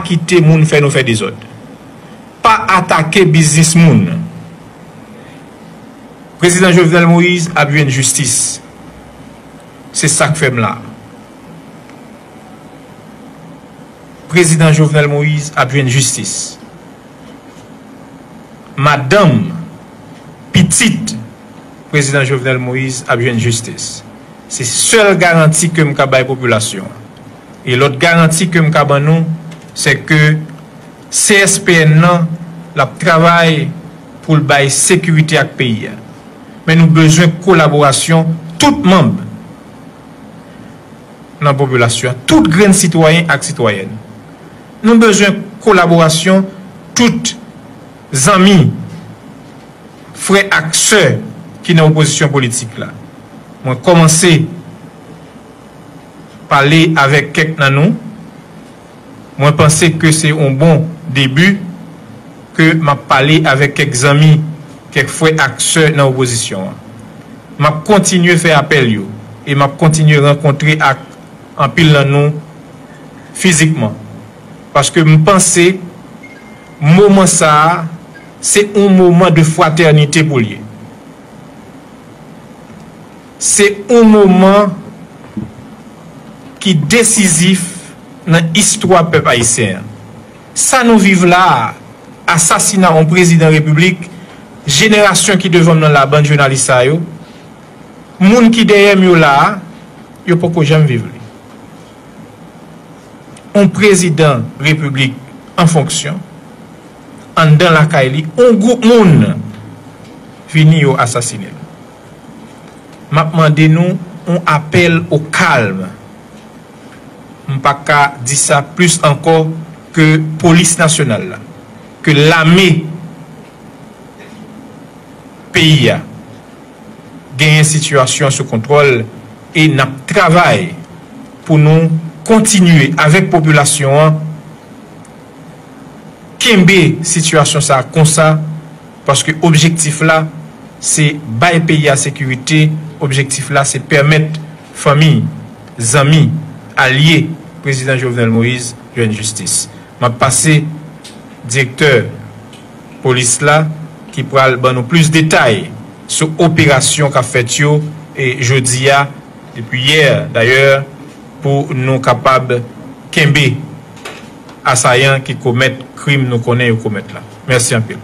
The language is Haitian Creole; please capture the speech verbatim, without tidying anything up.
kite moun fè nou fè dezòd. Pa atake biznis moun. Prezidan Jovenel Moïse ap jwenn jistis. Se sa k fè m la. Prezidan Jovenel Moïse ap jwenn jistis. Madanm, pitit Prezidan Jovenel Moïse ap jwenn jistis. Se sèl garanti ke m ka bay popilasyon an. E lòt garanti ke m ka ban nou, se ke C S P N nan, l ap travay pou l bay sekirite ak peyi a. Men nou bezwen kolaborasyon tout manm nan popilasyon an, tout grenn sitwayen ak sitwayèn. Nou bezwen kolaborasyon tout zanmi, frè ak sè ki nan opozisyon politik la. Mwen kòmanse pale avèk kèk nan nou. Mwen panse ke se yon bon debi ke m ap pale avèk kèk zanmi, kèk frè ak sè nan opozisyon an. M ap kontinye fè apèl yo e m ap kontinye rankontre ak anpil nan nou fizikman. Paske m panse moman sa a, se yon moman de fratènite pou l ye. Se yon moman ki desizif nan istwa pèp ayisyen an. Sa nou viv la a, asasina yon prezidan repiblik, jenerasyon ki devan m nan la, bann jounalis sa yo, moun ki dèyè m yo la a, yo poko janm viv li. Yon prezidan repiblik an fonksyon, anndan lakay li, yon gwoup moun vini yo asasine l. M ap mande nou yon apèl o kalm. M pa ka di sa plis ankò ke polis nasyonal la, ke lame peyi a genyen sitiyasyon an sou kontwòl e n ap travay pou nou kontinye avèk popilasyon an kenbe sitiyasyon sa a konsa, paske objektif la se bay peyi a sekirite, objektif la se pèmèt fanmi, zanmi, alye Prezidan Jovenel Moïse jwenn jistis. M ap pase direktè polis la ki pral ban nou plis detay sou operasyon k ap fèt yo e jodi a, depi yè dayè, pou nou kapab kenbe asayan ki komèt krim nou konnen yo komèt la. Mèsi anpil.